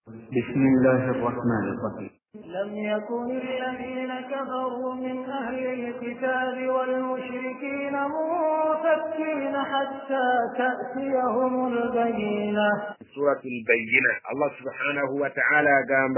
بسم الله الرحمن الرحيم. لم يكن الذين كفروا من أهل الكتاب والمشركين منفكين حتى تأتيهم البينة. سورة البينة. الله سبحانه وتعالى قام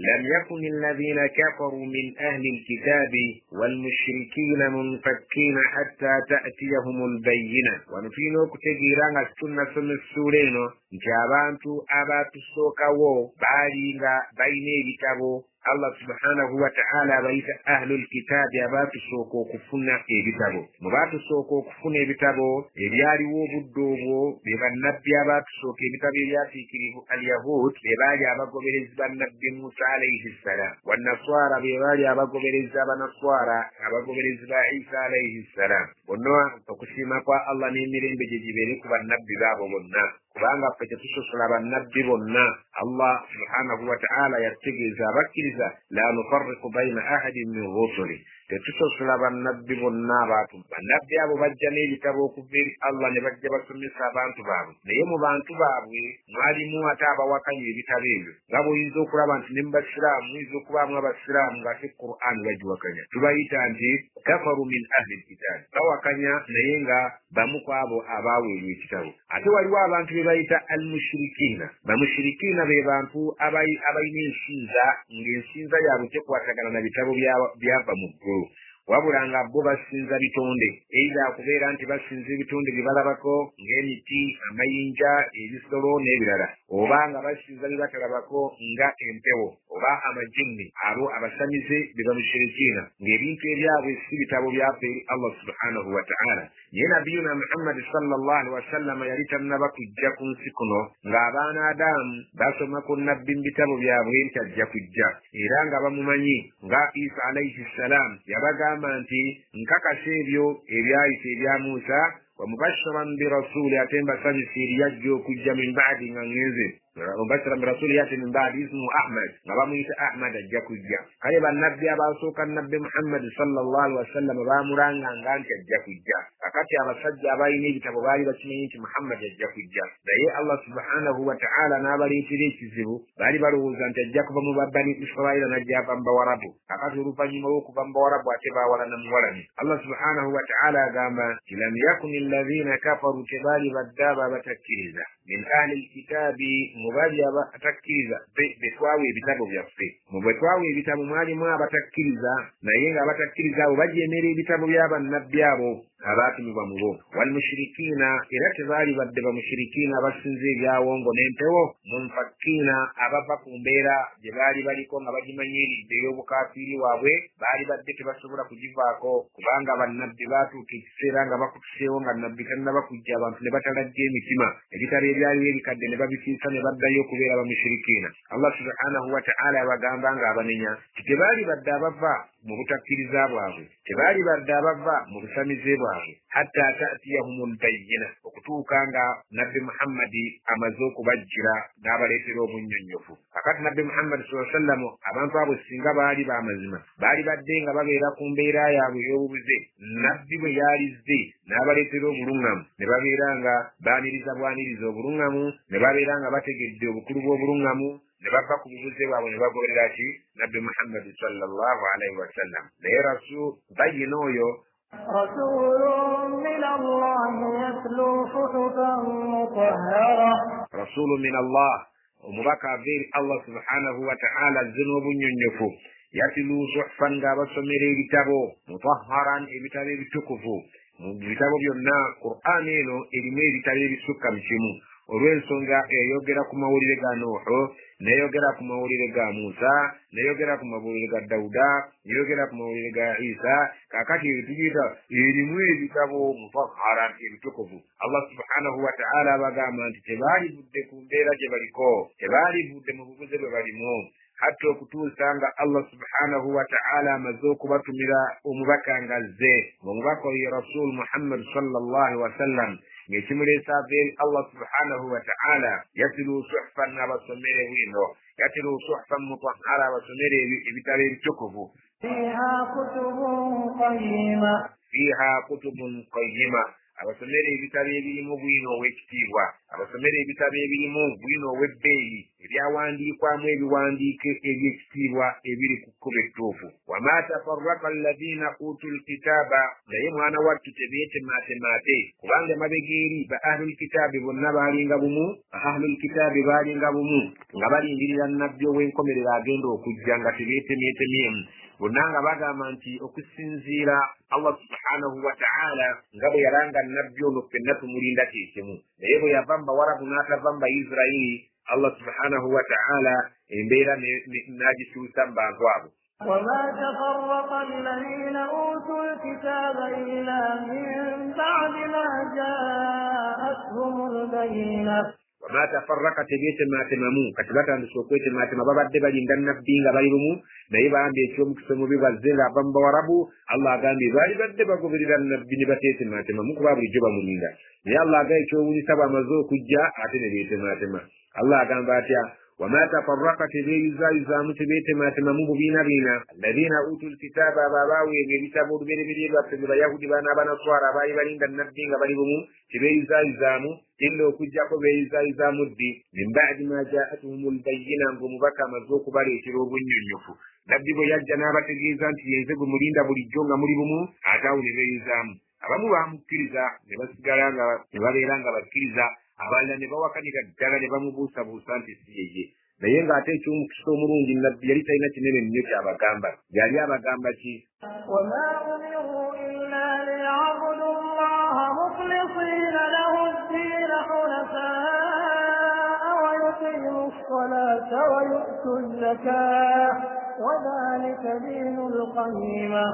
لم يكن الذين كفروا من أهل الكتاب والمشركين منفكين حتى تأتيهم البينة. ونفينو كتجيران السنة السورين nti abantu abatusookawo baalinga balina ebitabo. Allah subhanahu wa ta'ala abayita ahlul kitaabi, abatusooka okufuna ebitabo. Mu baatusooka okufuna ebitabo ebyaliwo obudde obwo be bannabbi abatusooka ebitabo ebyatiikirivu alyahud, be baali abagoberezi ba Nabbi Musa alayhi ssalam, wannaswara be baali abagoberezi abanaswara, abagoberezi ba Isa alayhi ssalam. Bonna okusiima kwa Allah n'emirembe gye gibeere ku bannabbi baabo bonna, kubanga ffe tetusosola bannabbi bonna. Allah subhanahu wa ta'ala yategeeza abakkiriza la nufarriqu bayna ahadin min rusuli, tetusosola bannabbi bonna abantu. Bannabbi abo bajja n'ebitabo okuva eri Allah ne bajja basomesa abantu baabwe, naye mu bantu baabwe mwalimu ate abawakanya ebitabo ebyo. Nga bw'oyinza okulaba nti ne mu basiraamu muyinza okubaamu abasiraamu ng'ate Qur'an bagiwakanya. Tubayita nti kafaru min ahli lkitaabi, bawakanya naye nga bamu ku abo abaaweebwa ekitabo. Ate waliwo abantu be bayita almushirikiina. Bamushirikiina be bantu abalina ensinza, ng'ensinza yaabwe tekwatagana na bitabo byava mu ggulu, wabula nga bo basinza bitonde. Eitha okubeera nti basinza ebitonde bye balabako ng'emiti, amayinja, ebisolo n'ebirala, oba nga basinza bye batalabako nga empewo oba amajinni. Abo abasamize be bamushirikiina, ng'ebintu ebyabwe si bitabo byava eri Allah subhanahu wa ta'ala. Ye Nabiyuna Muhammadi sallallahu alaihi wasallama yali tannaba kujja ku nsi kuno, ng'abaana Adamu basoma ku nabbi mu bitabo byabwe nti ajja kujja, era nga bamumanyi. Nga Isa alayhi ssalam yabagamba nti nkakasa ebyo ebyayita ebya Musa, wa mubashiran birasuli, ate mbasanyusa eri yajja okujja min ba'di nga ngenze, mubashiran birasuli yati min ba'di ismuhu Ahmad, nga bamuyita Ahmad ajja kujja. Kale bannabbi abasooka Nabbi Muhammad sallallahu alaihi wasallam baamulanganga nti ajja kujja. Kakati abasajja abalina ebitabo baali bakimanyi nti Muhammad ajja kujja, naye Allah subhanahu wa ta'ala n'abaleetera ekizibu. Baali balowooza nti ajja kuva mu Bani Israila n'ajja ava mu Bawarabu. Kakati oluvannyuma lw'okuva mu Bawarabu ate baawalana muwalani. Allah subhanahu wa ta'ala agamba nti lam yakuni alladhina kafaru, tebaali badde abo abatakkiriza, min ahli lkitaabi, mu bali abatakkiriza betwawa ebitabo byaffe. Mu bwe twawa ebitabo mwalimu abatakkiriza, naye nga abatakkiriza abo bajeemera ebitabo by'abannabbi abo abaatumibwa mu bo. Walmushirikiina, era tebaali badde bamushirikiina abasinza ebyawongo n'empewo, munfakiina, abava ku mbeera gye baali baliko nga bagimanyiridde ey'obukafiiri waabwe, baali badde tebasobola kugivaako, kubanga bannabbi baatuuka ekiseera nga bakutuseewo nga nabbi tannaba kujja, abantu ne batalajja emitima, ebitabo ebyaliwo ebikadde ne babifiisa ne baddayo okubeera bamushirikiina. Allah subhanahu wa ta'ala abagamba ng'abanenya nti tebaali badde abava mu butakkiriza bwabwe, tebaali badde abava mu busamize bwabwe, hatta ta'tiyahum albayyina, okutuuka nga Nabbi Muhammadi amaze okubajjira n'abaleetera obunnyonnyofu. Kakati Nabbi Muhammadi sallallahu alaihi wasallam abantu abo singa baali b'amazima, baali badde nga babeera ku mbeera yaabwe ey'obubuze, Nabbi bwe yalizze n'abaleetera obuluŋŋamu, ne babeera nga baaniriza bwaniriza obuluŋŋamu, ne babeera nga bategedde obukulu bw'obuluŋŋamu, ne bava ku bubuze bwabwe ne bagoberera ki Nabbi Muhammadi sallallahu alaihi wasallam. Naye rasul bayyina oyo rasulun min Allah yatlu suhufan mutahhara, rasulun min Allah, omubaka ava eri Allah subhanahu wa ta'ala azze n'obunnyonnyofu, yatlu suhufan, ng'abasomera ebitabo, mutahharan, ebitabo ebitukuvu. Mu bitabo byonna Qur'an eno erimu ebitabo ebisukka mu kimu, olw'ensonga eyogera ku mawulire ga Nuuhu, n'eyogera ku mawulire ga Musa, n'eyogera ku mawulire ga Dawuda, n'eyogera ku mawulire ga Isa. Kaakati tugiyita erimu ebitabo mutahharan, ebitukuvu. Allah subhanahu wa ta'ala abagamba nti tebaalivudde ku mbeera gye baliko, tebaalivudde mu bubuze bwe balimu, hatta okutuusa nga Allah subhanahu wa ta'ala amaze okubatumira omubaka ng'azze. Omubaka oyo Rasul Muhammad sallallahu alaihi wasallam, ng'ekimuleesa ava eri Allah subhanahu wa ta'ala, yatlu suhufan, abasomere bwino, yatlu suhufan mutahhara, abasomere ebitabo ebitukuvu. Fiha kutubun qayyima, fiha kutubun qayyima, Abasomere ebitabo ebirimu bwino ow'ekitiibwa, abasomere ebitabo ebirimu bwino ow'ebbeeyi, ebyawandiikwamu ebiwandiiko eby'ekitiibwa ebiri ku kkubo ettuufu. Wama tafarraka alladhina utu lkitaaba, naye mwana wattu tebeetemaatemaate, kubanga emabega eri ba ahlul kitaabi bonna baalinga bumu, ahlul kitaabi baalinga bumu nga balindirira nabbi ow'enkomerero agenda okujja nga tebeetemyetemyemu. Bonna nga bagamba nti okusinziira Allah subhanahu wa ta'ala nga bwe yalanga nabbi ono ffenna tumulinda kyekimu, naye bwe yava mu Bawarabu n'atava mu Bayisirayiri, Allah subhanahu wa ta'ala embeera n'agikyusa mu bantu abo. وما تفرق الذين أوتوا الكتاب إلا من بعد ما جاءتهم البينة. وما tafarraka tebeetemaatemamu, kati batandise okwetematema, babadde balinda nabbi nga bali bumu, naye bambi ekyomukisa omubi bazze ng'ava mu Bawarabu. Allah agambye baali badde bagoberera nabbi ne bateetemaatemamu kuba bulijjo bamulinda, naye Allah agambye ekyowunyisa bw'amaze okujja ate ne beetemaatema. Allah agamba atya? Wama tafarraka tebeeyuzaayuzaamu, tebeetemaatemamu bubiinabiina. Alladhiina utu lkitaaba, abo abaaweebwa ebitabo olubereberye lwaffe mu Bayahudi n'Abanaswara abaali balinda nabbi nga bali bumu, tebeeyuzaayuzaamu illa okuggyako beeyuzaayuzaamu ddi? Min ba'di ma jaatuhum lbayina, ng'omubaka amaze okubaleetera obunnyonnyofu. Nabbi bwe yajja n'abategeeza nti yenze gwe mulinda bulijjo nga muli bumu, ate awo ne beeyuzaamu. Abamu baamukkiriza ne basigala nga ne babeera nga bakkiriza, abalala ne bawakanira ddala ne bamubuusabuusa nti si yeye. Naye ng'ate eky'omukisa omulungi nabbi yali talina kinene nnyo ky'abagamba. Yali abagamba ki? وما أمروا إلا ليعبدوا الله مخلصين له الدين حنفاء ويقيموا الصلاة ويؤتوا الزكاة وذلك دين القيمة.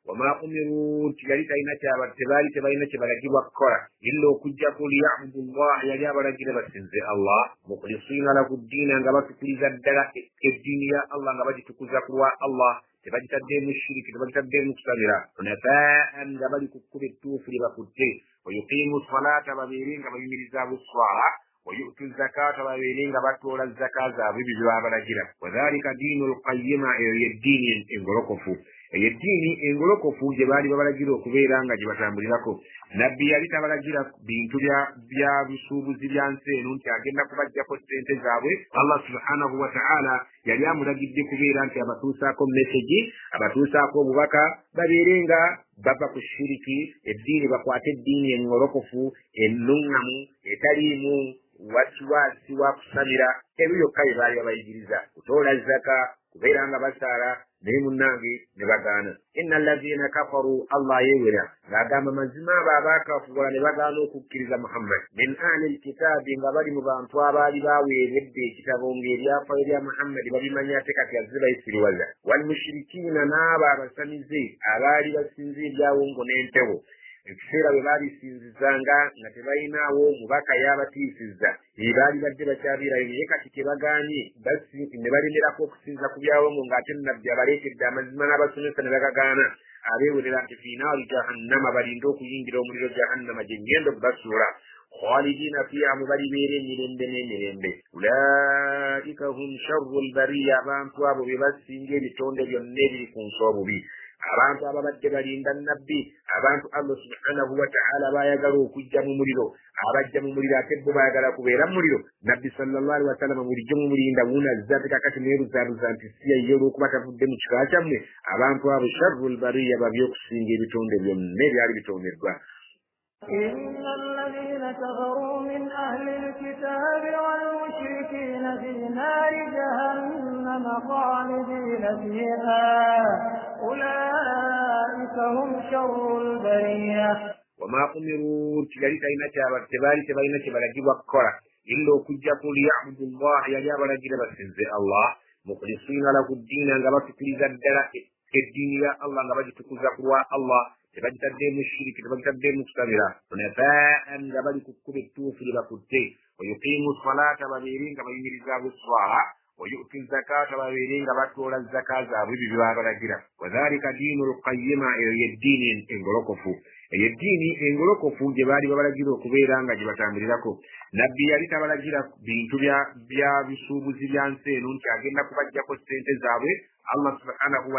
وما أمروا yali talina tebaali tebalina kye balagibwa kukola illa okuggyako liyabudu llah, yali abalagira basinze Allah, mukhlisiina lahu ddiina, nga batukuliza ddala eddiini ya Allah, nga bagitukuza ku lwa Allah, tebagitaddeemu shiriki, tebagitaddeemu kusamira. Hunafaan, nga bali ku kkubo ettuufu lye bakutte. Wayuqiimu salaata, babeere nga bayimirizaawo esswala. Wayutu zakaata, babeere nga batoola zaka zaabwe ebyo bye babalagira. Wadhalika diinu lqayima, eyo yeddiini engolokofu, eyo eddiini engolokofu gye baali babalagira okubeera nga gye batambulirako. Nabbi yali tabalagira bintu bya busuubuzi bya nsi eno nti agenda kubaggyako ssente zaabwe. Allah subhanahu wa ta'ala yali amulagidde kubeera nti abatuusaako mesegi, abatuusaako obubaka, babeere nga bava ku shiriki, eddiini bakwate eddiini engolokofu ennuŋŋamu etaliimu wasiwasi wa kusamira. Ebyo byokka bye baali babayigiriza, kutoola zaka, kubeera nga basaala, naye munnange ne bagaana. Inna alladhina kafaru, Allah yeewera ng'agamba mazima abo abaakafuwala ne bagaana okukkiriza Muhammad, min ahli lkitaabi, nga bali mu bantu abaali baweeredde ekitabo ng'ebyafaayo bya Muhammadi babimanya ate kati azze bayisiriwaza. Walmushirikiina, n'abo abasamize abaali basinza ebyawongo n'empewo, ekiseera bwe baalisinzizanga nga tebalinaawo mubaka y'abatiisizza, baali badde bakyabeerayo, naye kati tebagaanye ne balemerako okusinza ku byawongo ng'ate nabbi abaleetedde amazima n'abasomesa ne bagagaana. Abeewerera nti fi naari jahannama, balinde okuyingira omuliro jahannama gye ngenda okubasuula. Khalidina fiha, mu balibeera emirembe n'emirembe. Ulaika hum sharru lbariya, abantu abo be basinga ebitonde byonna ebiri ku nsi obubi. Abantu ababadde balinda nabbi, abantu Allah subhanahu wa ta'ala baayagala okujja mu muliro, abajja mu muliro ate bo baayagala kubeera mu muliro. Nabbi sallallahu alaihi wasallam bulijjo mumulinda wunazza ate kakati neeruzaaruza nti si ye olw'okuba tavudde mu kika kyammwe. Abantu abo sharru lbariya, babi okusinga ebitonde byonna ebyali bitondeddwa. إن الذين كفروا من أهل الكتاب والمشركين في نار جهنم خالدين فيها أولئك هم شر البرية. وما أمروا yali talina tebaali tebalina kye balagibwa kukola illa okuggyako liyabudu llah, yali abalagira basinze Allah, mukhlisiina lahu ddiina, nga batukuliza ddala eddiini ya Allah, nga bagitukuza ku lwa Allah, tebagitaddeemu shiriki, tebagitaddeemu kusamira. Hunafaan, nga bali ku kkubo ettuufu lye bakutte. Wayuqiimu salaata, babeere nga bayimirizaawo esswala. Wayutu zakaata, babeere nga batoola zaka zaabwe ebyo bye babalagira. Wadhalika diinu lqayima, eyo yeddiini engolokofu, Eyo eddiini engolokofu gye baali babalagira okubeera nga gye batambulirako. Nabbi yali tabalagira bintu bya bisuubuzi bya nsi eno nti agenda kubaggyako ssente zaabwe. Allah subhanahu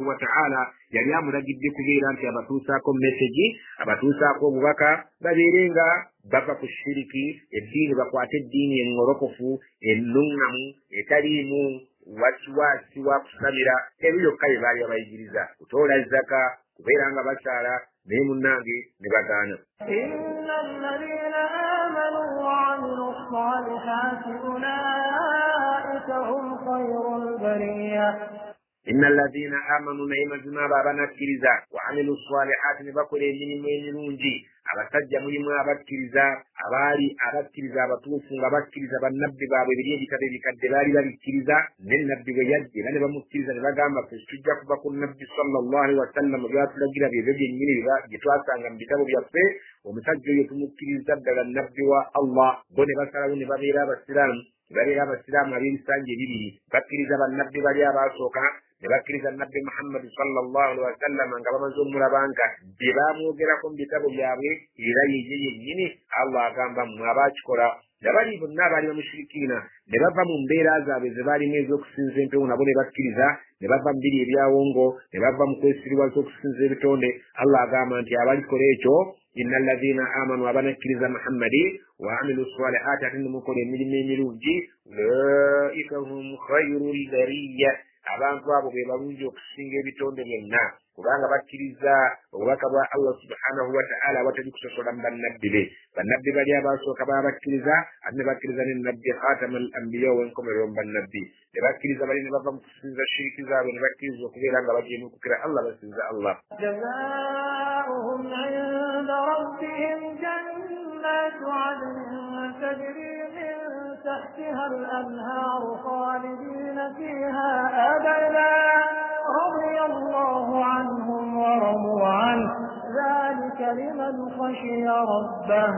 wa ta'ala yali amulagidde kubeera nti abatuusaako message, abatuusaako obubaka, babeere nga bava ku shiriki, eddiini bakwate eddiini engolokofu ennuŋŋamu etaliimu wasiwasi wa kusabira. Ebyo byokka bye baali babayigiriza, kutoola zaka, kubeera nga basaala, naye munnange ne bagaana. Inna alladhina amanu wa amilu ssalihati ulaika hum khayrul bariyya. Inna alladhina amanu, naye mazima abo abanakkiriza, wa amilu ssalihati, ne bakola emirimu emirungi. Abasajja mulimu abakkiriza, abaali abakkiriza abatuufu nga bakkiriza bannabbi baabwe biri ebitabo ebikadde baali babikkiriza, ne nabbi bwe yajja era ne bamukkiriza ne bagamba ffe tujja kuva ku nabbi sallallahu alaihi wasallam byatulagira byebyo byennyini bye twasanga mu bitabo byaffe, omusajja oyo tumukkiriza ddala nabbi wa Allah. Bo ne basalawo ne babeera abasiraamu, ne babeera abasiraamu ab'ebisanja ebibiri, bakkiriza bannabbi bali abaasooka, ne bakkiriza nabbi Muhammad sallallahu alaihi wasallam nga bamaze omulaba nga bye baamwogerako mu bitabo byabwe era yeye yennyini. Allah agamba mmwe abaakikola, nabali bonna abaali bamushirikiina ne bava mu mbeera zaabwe ze baalimu ez'okusinza empewo, nabo ne bakkiriza, ne bava mu biri ebyawongo, ne bava mu kwesiriwaza okusinza ebitonde. Allah agamba nti abalikola ekyo, inna alladhina amanu, abanakkiriza Muhammadi, wa amilu ssalihati, ate ne mukola emirimu emirungi, ulaika hum khayrul bariyya, abantu abo be balungi okusinga ebitonde byonna, kubanga bakkiriza obubaka bwa Allah subhanahu wa ta'ala awatali kusosola mu bannabbi be. Bannabbi bali abaasooka baabakkiriza, ate ne bakkiriza ne nabbi khatama al anbiya ow'enkomerero mu bannabbi, ne bakkiriza bali ne bava mu kusinza shiriki zaabwe, ne bakkiriza okubeera nga bajeemukukira Allah, basinza Allah. Jazaa'uhum 'inda rabbihim jannatu 'adnin tajri min tahtiha al-anhaaru khalidina fiha abada رضي الله عنهم ورضوا عنه ذلك لمن خشي ربه.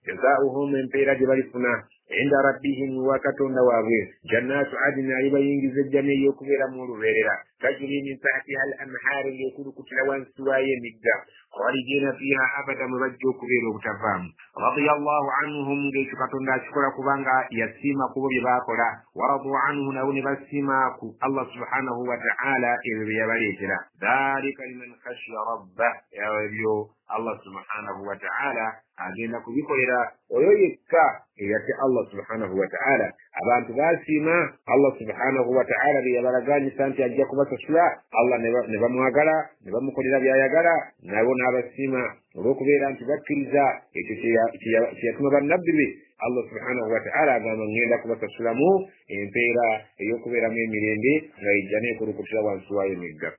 جزاؤهم empeera gye balifuna inda rabbihim, wa Katonda waabwe, jannatu adnin, alibayingiza ejjana ey'okubeeramu olubeerera, tajri min tahtiha al anhaaru, ng'ekulukutira wansi waayo emigga, khalidina fiha abada, mwe bajja okubeera obutavaamu. Radiya Allahu anhum, ng'ekyo Katonda akikola kubanga yasiima ku bo bye baakola, waradu anhu, nabo ne basiima ku Allah subhanahu wa ta'ala ebyo bye yabaleetera. Dhalika liman khashiya rabbah, ebyo Allah subhanahu wa ta'ala agenda kubikolera oyo yekka eyatya Allah subhanahu wa ta'ala. Abantu baasiima Allah subhanahu wa ta'ala bye yabalagaanyisa nti ajja kubasasula, Allah ne bamwagala, ne bamukolera by'ayagala, nabo n'abasiima olw'okubeera nti bakkiriza ekyo kye yatuma bannabbi be. Allah subhanahu wa ta'ala agamba ngenda kubasasulamu empeera ey'okubeeramu emirembe nga ejja n'ekulukutira wansi waayo emigga.